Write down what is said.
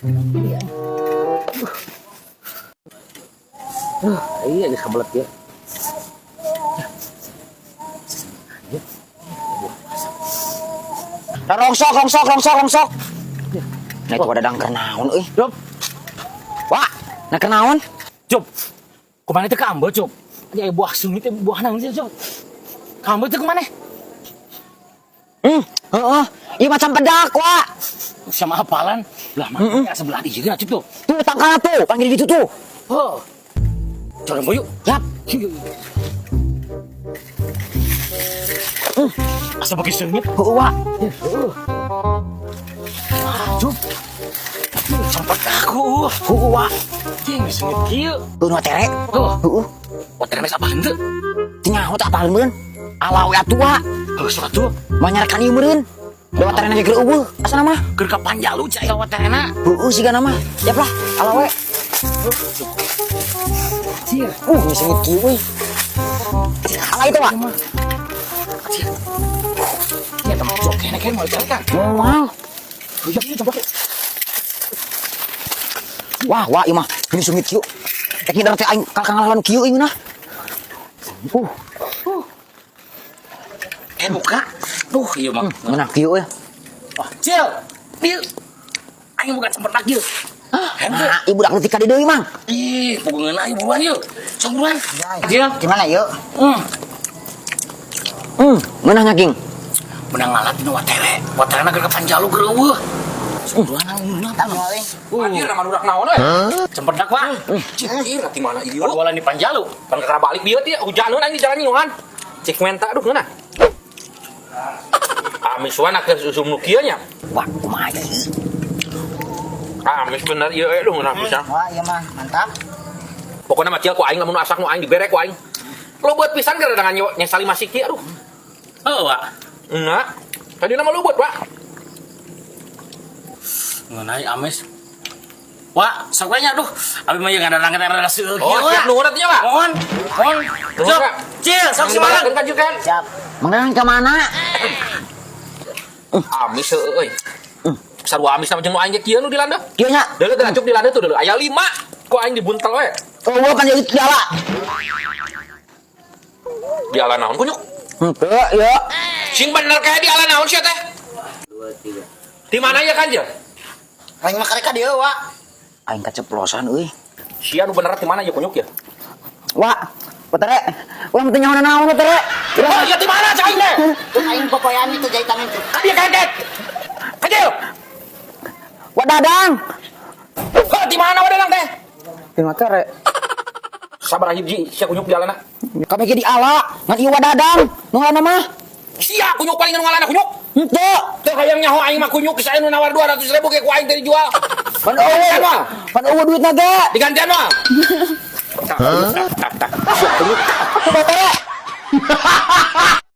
Iya. Iya geus kebelet ya. Rongsok, rongsok, rongsok, rongsok. Nah, itu ada dangker naon euy. Cup, Wah, nah keur naon? Cup. Kumaha teh kaambe, Cup? Aya buah sungit teh buah naon sih, Cup? Kaambe teh kumaha? Heeh. Ieu macam pedak, Wak. Sama apalan? Lah mana ya sebelah di sini, Cup tuh. Tuh tangkalna tuh, panggil di situ tuh. Oh. Jalan boyuk. Yap. Asa bagi sengit. Heeh, Wak. Ah, Cup. Sempat aku. Heeh, Wak. Jeung sengit kieu. Heuh nu tere. Tuh, Heeh. waterna apa henteu? Teu nyaho teh apalin meureun. Ala we atuh, Wak. Heuh, sok atuh. Manyarakan ieu meureun. Da waterna ge keur eueuh asana mah. Keur ka Panjalu cai waterna. Heeh sigana mah. Yap lah, ala we. Cir. Ini sengit kieu euy. Ala itu, Wak. Cir. Ya teman cok kene kene mau cari kan. Moal. Iya, coba. Wah, wah, ieu mah ini sengit kieu. Rek ngidar teh aing ka ngalalan kieu ieu nah. Eh buka. Duh, iya mah. Ngeunah kieu euy. Wah, Cil. Ieu. Aing bukan cempedak ieu. Henteu. Nah, ieu budak leutik ka dieu deui, Mang. Ih, puguh aing buruan yuk. Sok buruan. Cil. Gimana yuk? Hmm. Ngeunah nya, King. Menang ngalat dina watere. Waterena keur ka Panjalu keur eueuh. Sok buruan aing ngeunah. Anjir, nama budak naon euy? Cempedak, Pak. Cik, di mana ieu? Perbualan di Panjalu. Pan kakara balik bieu teh hujaneun aing di jalan nyuhan. Cik menta aduh ngeunah. Amis wan akhir usum nu kieu nya. Wah, kumaha ieu? Amis bener ieu euy aduh ngeunah pisan. Wah, iya mah mantap. Pokona mah cil ku aing lamun asak nu aing dibere ku aing. Leubeut pisan gara dengan nyesali masih kieu aduh. Heuh, Pak. Enggak. Tadi nama leubeut, Pak. Ngeunah amis. Wah, sok we nya aduh. Abi mah ieu ngadarang rada seueur Oh, kieu, siap Wak. nuhun atuh nya, Pak. Mohon. Mohon. Nuhun, Sok. Kak. Cil, sok semangat. Kan kan kan. Siap. Mang Dadang ka mana? Amis heueuh euy. Sarua amis sama jeung nu aing ge kieu nu dilanda. Kieu nya. Deuleu teh cuk dilanda tuh deuleu. Aya 5. Ku aing dibuntel we. Eueuh pan jadi diala. Diala naon kunyuk? Henteu, ieu. Sing bener kayak diala naon sia teh? 2 3. Di mana ya kan, Jil? Aing mah karek ka dieu, Wak. Aing kaceplosan euy. Sia nu bener di mana ya kunyuk ya? Wak, watere. Urang teu nyaho naon watere. Oh, iya di mana cai aing teh? Tuh aing popoean itu jahitan itu. Ka dieu kaget. Kajil. Wak Dadang. Heuh, di mana wadah teh? Di watere. Sabar hiji sia kunyuk dialana. Kabeh ge diala, ngan ieu Wak Dadang. Nu ngalana mah. Sia kunyuk paling nu ngalana kunyuk. Henteu. Teu hayang nyaho aing mah kunyuk geus aya nu nawar 200 ribu ge ku aing teh dijual. Pan eueuh. Mah. Pan eueuh duitna ge. Digantian mah. Tak tak tak. Sia kunyuk. Watere.